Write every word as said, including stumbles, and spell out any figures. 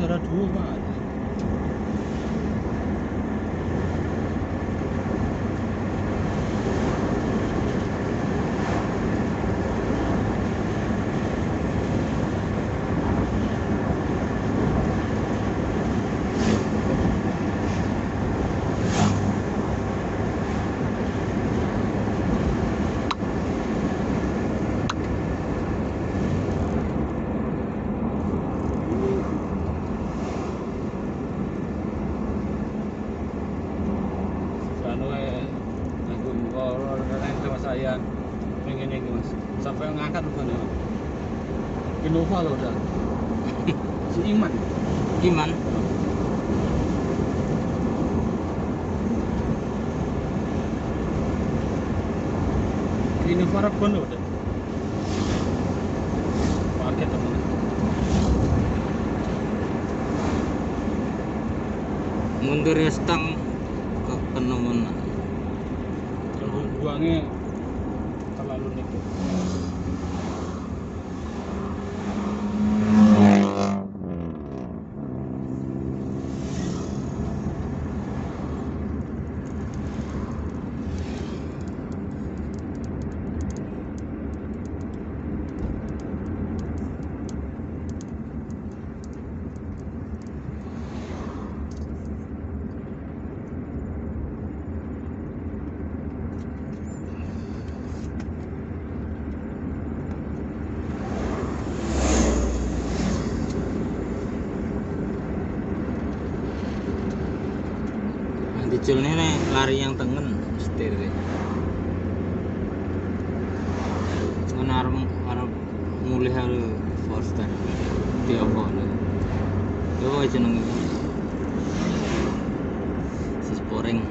Ada dua, Pak. Anu, eh, lagu, kalau orang lain sama saya, pengen ini, Mas. Sampai ngangkat bukan ya? Innova lo udah. Si Iman. Iman. Innova Rap kan lo udah. Pakai teman. Mundur ya, stang ke penemuan. Kalau buangnya terlalu negatif. Dicul ni, ni lari yang tengen setir ni. Mana arah, arah mulih hal Forster. Tiok kok ni. Yo, jeneng. Sis poreng.